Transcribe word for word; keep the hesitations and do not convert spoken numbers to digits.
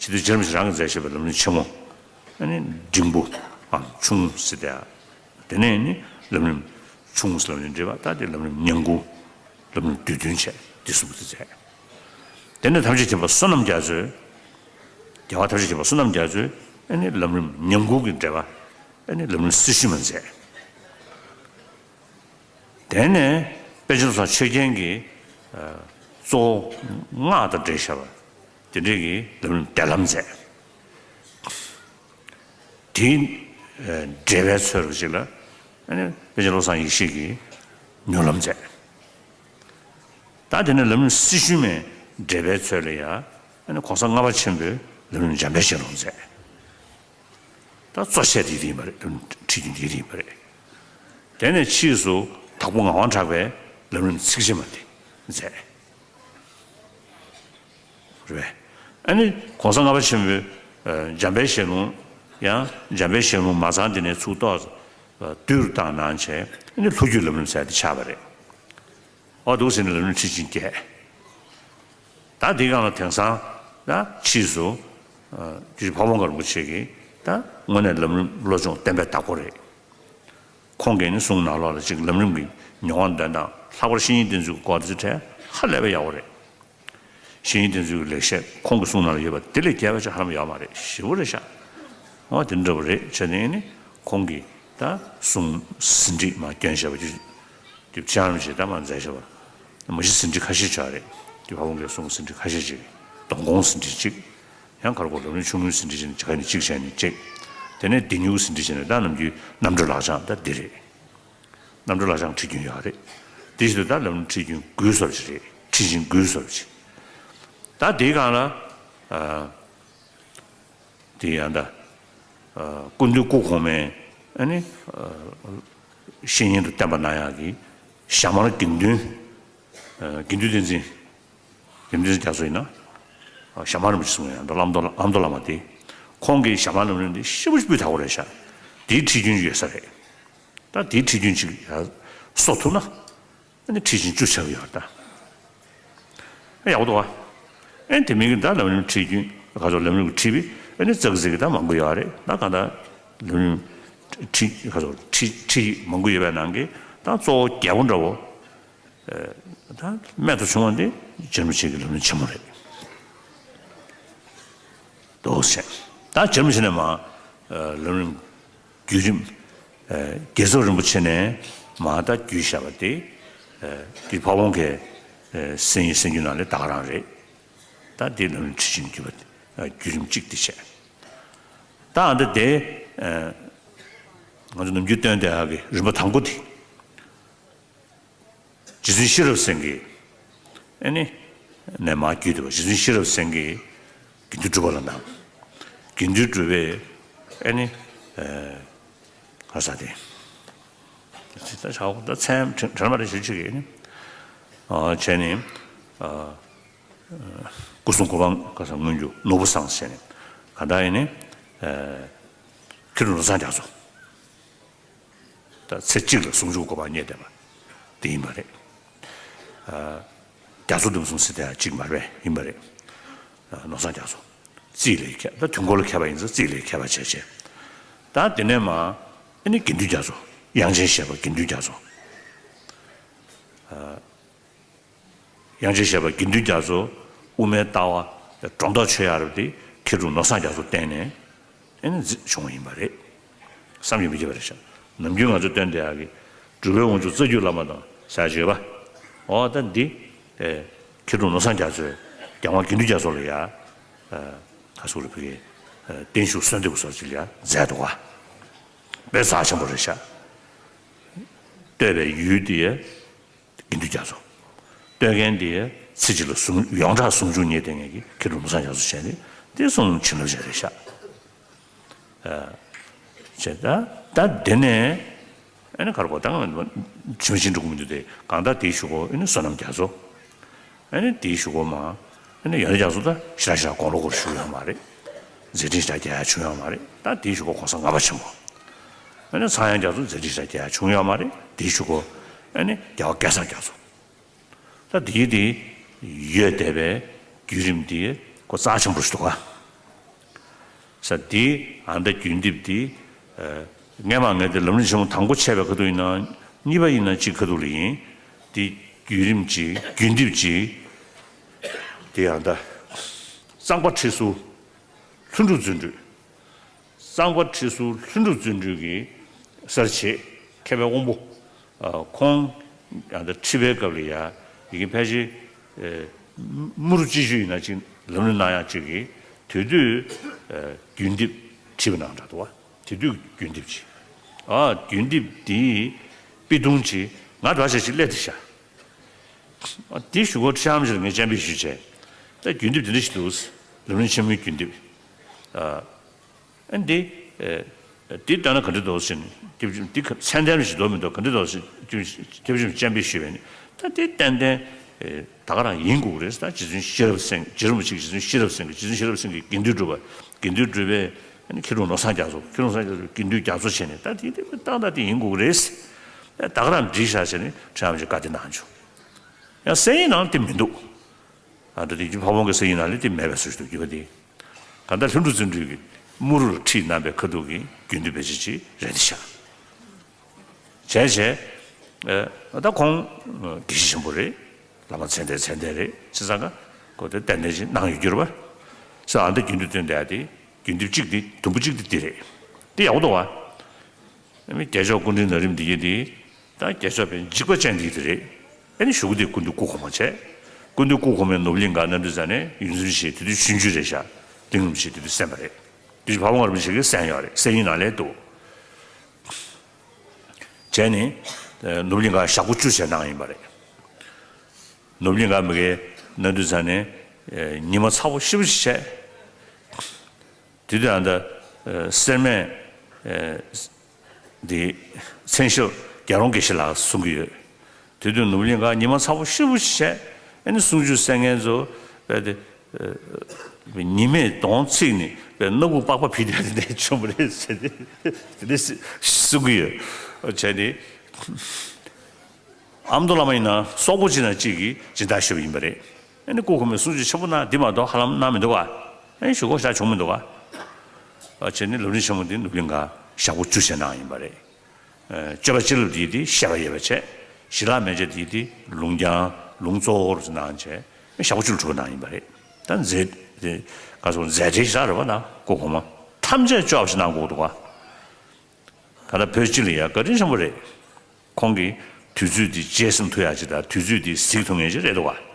ཕྱི་དུས་རྗེ་རིན་པོ་ཆེ་རང་གིས་མཛད་བཞག་པའི་ལམ་རིམ་ཆེན་མོ། ཨ་ནི་འབྲིང་པོ། ཨ། ཆུང་ཟེར་ཏེ། དེ་ནས་ནི་ལམ་རིམ་ཆུང་ཟེར་ལམ་རིམ་འགྲེལ་པ། ད་དེ་ལམ་རིམ་ཉིང་ཁུ། ལམ་རིམ་བསྡུས་དོན་བྱས། འདི་གསུམ་དེ་མཛད། དེ་ནས་ཐམས་ཅད་མཁྱེན་པ་བསོད་ནམས་རྒྱ་མཚོས། རྒྱལ་བ་ཐམས་ཅད་མཁྱེན་པ་བསོད་ནམས་རྒྱ་མཚོས་ཨ་ནི་ལམ་རིམ་ཉིང་ཁུ་གི་འགྲེལ་པ། ཨ་ནི་ལམ་རིམ་སྲི་ཞུ་མ་མཛད། དེ་ནས་པཎ་ཆེན་བློ་བཟང་ཆོས་རྒྱན་གྱིས། ཨ། གཙོ་བོ་སྔགས་དང་འབྲེལ་བཞག་པ། དེ་འདྲའི་གི་ལམ་རིམ་བདེ་ལམ་མཛད། དེའི། ཨ། འགྲེལ་པའི་ཚུལ་ཅིག་ལ། ཨ་ནི་པཎ་ཆེན་བློ་བཟང་ཡེ་ཤེས་ཀྱིས་མྱུར་ལམ་མཛད། ད་དེ་ནས་ལམ་རིམ་སྲི་ཞུ་མའི་འགྲེལ་པའི་ཚུལ་ལ་ཡང་། ཨ་ནི་གོང་ས་ལྔ་པ་ཆེན་པོས་ལམ་རིམ་འཇམ་དཔལ་ཞལ་ལུང་མཛད། ད་གཙོ་ཆེ་དེ་ཡིན་པ་རེད། ལམ་རིམ་ཁྲིད་རྒྱུན་དེ་ཡིན་པ་རེད། དེ་ནས་ཕྱིས་སུ་དྭགས་པོ་ངག་དབང་གྲགས་པས་ལམ་རིམ་ཚིགས་བཅད་མ་དེ་མཛད། རེད་པས། ཨ་ནི་གོང་ས་ལྔ་པ་ཆེན་པོའི། ཨ། འཇམ་དཔལ་ཞལ་ལུང་། ཡང་འཇམ་དཔལ་ཞལ་ལུང་མ་ཚང་དེ་ནས་ཚུར་གཏོར། ཨ། བསྡུས་བཏང་གནང་བྱས། ཨ་ནི་ལྷོ་རྒྱུད་ལམ་རིམ་ཟེར་དེ་ཆགས་པ་རེད། འོ་འདུག་ཟེར་ནས་ལམ་རིམ་ཁྲིད་ཆེན་བརྒྱད། ད་དེའི་སྒང་ལ་དེང་སང་ད་ཕྱིས་སུ། ཨ། རྒྱུད་ཕ་བོང་ཁ་རིན་པོ་ཆེ་གིས་ད་དངོས་གནས་ལམ་རིམ་བློ་སྦྱོང་བསྟན་པའི་བདག་པོ་རེད། ཁོང་གིས་ནི་གསུང་ནང་ལོགས་ལ་ཅིག་ལམ་རིམ་གྱི་མྱོང་བ་འདོན་སྟངས། ལྷག་པར་བཤེས་གཉེན་བསྟེན་ཚུལ་གྱི་སྐོར་དེ་ཚོའི་གྲས་ཧ་ལས་པའི་ཡག་པོ་རེད། བཤེས་གཉེན་བསྟེན་ཚུལ་གྱི་ལེགས་བཤད་ཁོང་གི་གསུང་ནང་ལ་ཡོད་པ་དེ་ལས་རྒྱས་པ་ཅིག་ཧ་ལམ་ཡོད་མ་རེད། ཞེ་པོ་རེད་ཤག་འོ་དེ་འདྲ་པོ་རེད། བྱས་ནས་ནི་ཁོང་གིས་ད་གསུང་ཟིན་བྲིས་མར་བསྐྱོན་བཞག་པ་ཅིག་དེ་བྱང་རིན་པོ་ཆེས་ད་མར་མཛད་བཞག་པ། མ་གཞི་ཟིན་བྲིས་ཁ་ཤས་ཆགས་རེད། རྒྱུད་ཕ་བོང་ཁའི་གསུང་ཟིན་བྲིས་ཁ་ཤས་ཅིག་སྡོམ་སྐོང་ཟིན་བྲིས་གཅིག་ཡང་ཁར་སྐོར་ལམ་རིམ་ཆུང་ངུའི་ཟིན་བྲིས་བྱས་ནས་ཇ་ཁ་ནས་གཅིག་བྱས་ནས་གཅིག་དེ་ནས་འདི་ཉུང་ཟིན་བྲིས་བྱས་ནས་ད་ནམ་རྒྱུན་རྣམ་གྲོལ་ལག་བཅངས་ད་འདི་རེད། རྣམ་གྲོལ་ལག་བཅངས་ཁྲིད་རྒྱུན་ཡོད་རེད། དེ་བཞིན་དུ་ད་ལམ་རིམ་ཁྲིད་རྒྱུན་དགུའི་བཟོ་འདྲ་ཅིག་རེད། ཁྲིད་ཆེན་དགུའི་བཟོ་འདྲ་ཅིག་ད་དེའི་སྒང་ལ། ཨ། དེ་ཡང་ད། ཨ། སྐུ་མདུན་སྐུ་གོང་མའི་ཨ་ནི། ཨ། བཤེས་གཉེན་དུ་བསྟེན་པ་གནང་ཡག་གི་ཞྭ་དམར་དགེ་འདུན། ཨ། དགེ་འདུན་བསྟན་འཛིན། དགེ་འདུན་བསྟན་འཛིན་རྒྱ་མཚོ་ཡིན་ན། ཨ། ཞྭ་དམར་རིན་པོ་ཆེ་གསུང་ཡང་ད་བླ་མདོ་བླ་མདོ་བླ་མ་དེ། ཁོང་གིས་ཞྭ་དམར་ལམ་རིམ་འདི་ཞེ་པོ་ཅིག་སྤུས་དག་པོ་རེད་ཤག་དེའི་ཁྲིད་རྒྱུན་ཡོད་ས་རེད། ད་དེའི་ཁྲིད་རྒྱུན་ཅིག་ཡར་གསོ་ཐུབ་ན། ཨ་ནི་ཁྲིད་ཆེན་བཅུ་ཆགས་ཀྱི་ཡོད་རེད་ད། ཨ། ཡག་པོ་འདུག་བ། ཨ་ནི་དེ་མིན་གྱི་ད་ལམ་རིམ་ཁྲིད་རྒྱུན་ག་ཚོད་ལམ་རིམ་གྱི་ཁྲིད་པའི་ཨ་ནི་ཙག་ཙིག་གི་ད་མང་པོ་ཡོད་རེད། ད་གང་ལྟར་ལམ་རིམ་ཁྲིད་ག་ཚོད་ཁྲིད་ཁྲིད་མང་པོ་ཡོད་པའི་ནང་གི་ད་གཙོ་བོ་རྒྱས་པོ་འདྲ་བོ། ཨ། ད་རྨད་དུ་བྱུང་བ་འདི་རྗེ་རིན་པོ་ཆེ་གི་ལམ་རིམ་ཆེན་མོ་རེད། འདུག་ཟེར། ད་རྗེ་རིན་པོ་ཆེ་ནས་མར། ཨ། ལམ་རིམ། བརྒྱུད་རིམ། ཨ། རྒྱལ་ཚབ་རིན་པོ་ཆེ་ནས་མར་ད་བརྒྱུད་བཞག་པ་དེ། ཨ། རྒྱུད་ཕ་བོང་ཁའི། ཨ། གསན་ཡིག་གསན་རྒྱུན་ནང་ལས་ད་ག་རང་རེད། ད་འདི་ལམ་རིམ་ཁྲིད་ཆེན་བརྒྱུད་པ། ཨ། བརྒྱུད་རིམ་གཅིག་དེ་བྱས། ད་ཨ་འདི་དེ། ཨ། ང་ཚོ་ནམ་རྒྱུན་བཏོན་བསྡད་ཡག་གི་རིམ་པ་དང་པོ་དེ། རྗེ་བཙུན་ཤེས་རབ་སེང་གེ། ཨ་ནི། ནས་མར་བརྒྱུད་དེ་བ། རྗེ་བཙུན་ཤེས་རབ་སེང་གེས་དགེ་འདུན་གྲུབ་པ་ལ་གནང་། དགེ་འདུན་གྲུབ་པས། ཨ་ནི། ཨ། ག་ས་དེ། ད་ཆའོ་ད་མཚན་དྲན་མ་དྲན་ཞུ་ཅིག་གིས་ནི། ཨ། བྱས་ནས། ཨ། སྐུ་གསུང་གོ་འཕང་ག་ས་མངོན་གྱུར་ནོར་བུ་བཟང་ཟེར་ནས། ག་ད་ཡིན་ནི། ཨ། མཁས་གྲུབ་ནོར་བཟང་རྒྱ་མཚོ། ད་ཚེ་གཅིག་ལ་ཟུང་འཇུག་གོ་འཕང་བརྙེས་བསྡད་པ་དེ་ཡིན་པ་རེད། ཨ། རྒྱ་མཚོ་ལྡེམ་གསུམ་ཟེར་དེ་ཡང་གཅིག་མ་རེད་པས། ཡིན་པ་རེད། ཨ། ནོར་བཟང་རྒྱ་མཚོ། རྩིས་ལས་མཁས། ད་དུས་འཁོར་ལ་མཁས་པ་ཡིན་ཙང་རྩིས་ལས་མཁས་པ་བྱས་བྱས། ད་དེ་ནས་མར་ཨ་ནི་དགེ་འདུན་རྒྱ་མཚོ། དབྱངས་ཅན་བཞད་པ་དགེ་འདུན་རྒྱ་མཚོ། ཨ། དབྱངས་ཅན་བཞད་པ་དགེ་འདུན་རྒྱ་མཚོ་དབུ་མའི་ལྟ་བ་སྒྲོ་འདོགས་ཆོད་ཡག་རབ་དེ་མཁས་གྲུབ་ནོར་བཟང་རྒྱ་མཚོ་བསྟེན་ནས་ཨེ་ནི་མཛད་བྱུང་བ་ཡིན་པ་རེད། བསམ་གྱིས་མི་ཁྱབ་པ་རེད་ཤག་ནམ་རྒྱུན་ང་ཚོས་བཏོན་བསྡད་ཡག་གི་འབྲུག་པའི་དབང་ཕྱུག་རྩ་བརྒྱུད་བླ་མ་དང་ཟེར་ཡག་ཅིག་ཡོད་པ། འོ་ད་འདི། ཨེ། མཁས་གྲུབ་ནོར་བཟང་རྒྱ་མཚོས་རྒྱལ་དབང་དགེ་འདུན་རྒྱ་མཚོ་ལ་ཡ། ཨ། ག་ཟེར་རེད་བོད་སྐད། ཨ། བརྟན་བཞུགས་གསོལ་འདེབས་སོགས་ཅིག་ཡ་མཛད་འདུག་ག་དཔེ་རྩ་ཆེན་པོ་རེད་ཤག་བསྟོད་པའི་ཡུལ་དེ། དགེ་འདུན་རྒྱ་མཚོ། བསྟོད་མཁན་དེ་ཚེ་གཅིག་ལ་ཟུང་ཡོངས་གྲགས་ཟུང་འཇུག་བརྙེས་བསྡད་མཁན་གྱི་མཁས་གྲུབ་ནོར་བཟང་རྒྱ་མཚོ་བྱས་ནས་དེ་གསུང་བྱིན་རླབས་ཅན་རེད་ཤག་ཨ། བྱས་ད་ད་དེ་ནས་ཨ་ནི་ག་རེ་གོ་ད་ང་ཇི་མ་ཇི་བཞིན་འགྲོ་གི་མི་འདུག་སྟེ། གང་ལྟར་དེའི་གཞུག་གུ་ཨ་ནི་བསོད་ནམས་རྒྱ་མཚོ། ཨ་ནི་དེའི་གཞུག་གུ་མར་ཨ་ནི་ཡོན་ཏན་རྒྱ་མཚོ་ད་ཞེ་དྲག་ཞེ་དྲག་དགུང་ལོ་འཁོར་བཞུགས་ཡོད་མ་རེད། མཛད་འཕྲིན་ཞེ་དྲག་རྒྱས་ཡག་བྱུང་ཡོད་མ་རེད། ད་དེའི་གཞུག་གུ་གོང་ས་ལྔ་པ་ཆེན་པོ། ཨ་ནི་ཚངས་དབྱངས་རྒྱ་མཚོ་མཛད་འཕྲིན་ཞེ་དྲག་རྒྱས་ཡག་བྱུང་ཡོད་མ་རེད། དེའི་གཞུག་གུ་ཨ་ནི་རྒྱལ་བ་སྐལ་བཟང་རྒྱ་མཚོ། ད་དེའི་དེ་ཡོད་བསྡད་པའི་བརྒྱུད་རིམ་དེ་གོ་རྩ་ཆེན་པོ་ཞིག་འདུག་ག་ས་འདི་ཨ་མདའ་བརྒྱུད་འདེབས་འདི། སྔས་མ་ངས་དེ་ལམ་རིམ་ཆེན་མོ་དང་པོ་ཆད་པའི་ཁ་ཐུག་ཡིན་ན། གཉིས་པ་ཡིན་ན་གཅིག་ཁ་ཐུག་ལ་ཡིན། འདི་བརྒྱུད་རིམ་གཅིག་བརྒྱུད་འདེབས་གཅིག་དེ་ཡང་ད་གཙང་པ་ཁྲི་ཟུར་ལྷུན་གྲུབ་བརྩོན་འགྲུས། གཙང་པ་ཁྲི་ཟུར་ལྷུན་གྲུབ་བརྩོན་འགྲུས་ཀྱི་གསར་བྱེས་མཁས་པའི་དབང་པོ། ཁོང་ཡང་ད་ཁྲི་པའི་སྐབས་ལ་ཡ་ཡི་གེ་ཕལ་ཆེར་དམུ་རུ་སྤྱི་ཆོས་ཡིན་ན་ཅིག་ལམ་ལུགས་གནང་ཡག་ཅིག་གི་དེ་དུས་བརྒྱུད་འདེབས་བྲིས་པ་ནང་འདྲ་འདུག་བ། དེ་དུས་བརྒྱུད་འདེབས་ཅིག་ཨ་བརྒྱུད་འདེབས་དེའི་དཔེ་ཐུང་ཅིག་ང་འདྲ་ཆགས་ཅིག་སླེབས་ཏེ་ཤག་ཨ་དེ་ཞུ་སྒོ་ཁྲི་ཨམ་ཅིག་ལ་ངས་སྤྱན་འབེབས་ཞུས་བྱས། ད་བརྒྱུད་འདེབས་དེ་འདྲ་ཞིག་འདུག་ལམ་རིམ་ཆེན་མོའི་བརྒྱུད་འདེབས། ཨ་འདི་འདི་ལྟ་ན་ག་འདྲ་འདུག་ཟེར་ནས་འདི་ཚད་ལྡན་ཞིག་འདུག་མི་འདུག་ག་འདྲ་འདུག་ཟེར་སྤྱན་འབེབས་ཞུས་པས་ནི། ད་འདི་ཏན་ཏན་ད་ག་རང་ཡིན་དགོས་རེད། ད་རྗེ་བཙུན་ཤེས་རབ་སེང་རྗེ་རིན་པོ་ཆེ་རྗེ་བཙུན་ཤེས་རབ་སེང་གེ་རྗེ་བཙུན་ཤེས་རབ་སེང་གེ་དགེ་འདུན་གྲུབ་པ་དགེ་འདུན་གྲུབ་པའི་མཁས་གྲུབ་ནོར་བཟང་རྒྱ་མཚོ་མཁས་གྲུབ་ནོར་བཟང་རྒྱ་མཚོ་དགེ་འདུན་རྒྱ་མཚོ་བྱས་ནས་ད་འདི་ཏག་ཏག་འདི་ཡིན་དགོས་རེད། ད་ག་རང་འབྲི་བཞག་བྱས་ནས་ཁྲི་ཨམ་ཅིག་བཀའ་དེ་གནང་བྱུང་། ཡང་གསན་ཡིག་ནང་དེ་མི་འདུག་ཨ་འདྲ་དེ་རྒྱུ་ཕ་བོང་གི་གསན་ཡིག་ནང་ལས་དེ་མེད་པའི་བཟོ་ཞིག་འདུག་རྒྱུ་བ་དེ། གང་ལྟར་ལྷུན་གྲུབ་བརྩོན་འགྲུས་ཀྱིས་དམུ་རུ་ལ་ཁྲིད་གནང་པའི་ཁ་ཐུག་གི་བརྒྱུད་འདེབས་དཔེ་ཆ་ཅིག་རེད་དེ་ཤག་བྱས་བྱས། ཨ་ད་ཁོང་དགེ་བཤེས་ཆེན་པོ་རེད། བླ་མ་ཚད་ལྡན་ཚད་ལྡན་རེད། བྱས་ཙང་ཁོ་དེ་ཏན་ཏན་ཅིག་གནང་ཡོད་རྒྱུ་རེད་པ། ས་ཨ་འདྲ་བརྒྱུད་འདེབས་སྟོན་བསྡད་དེ་བརྒྱུད་འདེབས་གཅིག་དེ་དུམ་བུ་གཅིག་དེ་དེ་རེད། དེ་ཡག་པོ་འདུག་བ། རྒྱལ་མཆོག་སྐུ་ཕྲེང་ན་རིམ་འདི་ཡི་དེ། ད་རྒྱལ་མཆོག་པའི་འཇིགས་པ་ཅན་འདི་དེ་རེད། ཨ་ནི་གཞུག་གུ་དེ་སྐུ་མདུན་སྐུ་གོང་མ་བྱས། སྐུ་མདུན་སྐུ་གོང་མའི་ནོར་བུ་གླིང་ག་ནམ་དུས་ཙ་ནས་ཡོངས་འཛིན་ཞེས་དེ་དུས་ཆུང་ཆུང་རེད་ཤག་གླིང་རིན་པོ་ཆེ་དེ་དུས་གསན་པ་རེད། དེ་དུས་ཕ་བོང་ང་རིན་པོ་ཆེ་གིས་གསན་ཡོད་རེད། གསན་ཡིག་ནང་ལས་འདུག་བྱས་ནས་ནོར་བུ་གླིང་ག་ཞག་པོ་བཅུ་བྱས་གནང་ཡིན་པ་རེད། ནོར་བུ་གླིང་ག་མི་དགེ་ནམ་དུས་ཙ་ནས་ཉི་མ་ཚ་པོ་ཤི་བོ་ཞིག་བྱས། དེ་དུས་ཨ་ད་སེར་སྨད་འདི་མཚན་ཞབས་རྒྱལ་རོང་དགེ་བཤེས་ལགས་གསུང་གི་ཡོད། དེ་དུས་ནོར་བུ་གླིང་ག་ཉི་མ་ཚ་པོ་ཤི་བོ་ཞིག་བྱས། ཨ་ནི་གསུང་ཆོས་གསན་མཁན་ཚོ་བས་ཏེ་ཉི་མས་གདོང་ཚིག་ནས་བས་སྣ་ཁུག་པག་པ་བིས་ཏེ་དེ་འདྲ་བྱུང་བ་རེད་ཟེར་ཏེ་དེ་འདྲ་གསུང་གི་ཡོད། བྱས་ཏེ། ཨ་མདོ་བླ་མ་ཡིན་ན་སོག་པོ་གཅིག་ན་གཅིག་གིས་སྦྱིན་བདག་ཞུས་པ་ཡིན་པ་རེད། ཨ་ནི་སྐུ་གོང་མས་གསུང་ཆོས་ཆེན་པོ་གནང་འདི་མ་གཏོགས་ཧ་ལམ་གནང་མི་འདུག་ག་ཨ་ནི་ཞུ་སྒོ་ཞག་བྱུང་མི་འདུག་ག་ཨ་བྱས་ནས་ལམ་རིམ་ཆེན་མོ་འདི་ནོར་བུ་གླིང་ག་ཞག་པོ་བཅུ་བྱས་གནང་ཡིན་པ་རེད། ཨ་སྤྱོད་པ་སྤྱི་བསླབ་འདི་དེ་བཤད་པ་ཡོད་པ་བྱས། ཞི་ལྷག་མན་ཆད་འདི་དེ་ལུང་རྐྱང་ལུང་གཙོ་བོར་གནང་བྱས་ཞག་པོ་བཅུ་ལ་གྲུབ་པ་གནང་ཡིན་པ་རེད། ད་མཛད་དེ་ག་སོང་མཛད་འཕྲིན་ཞེ་དྲག་རེད་པ། ན་སྐུ་གོང་མ་ཐམས་ཅད་ལྕོགས་པ་ཞིག་གནང་དགོས་འདུག་ག་ད་ལྟ་བོད་སྤྱི་ལ་ཡ་བཀའ་དྲིན་ཆེན་པོ་རེད། ཁོང་གིས་དུས་ཚོད་འདི་རྗེས་ཟིན་ཐུབ་ཡག་ཅིག་དང་དུས་ཚོད་འདི་གཟིགས་ཐུབ་མཁན་ཅིག་རེད་འདུག་ག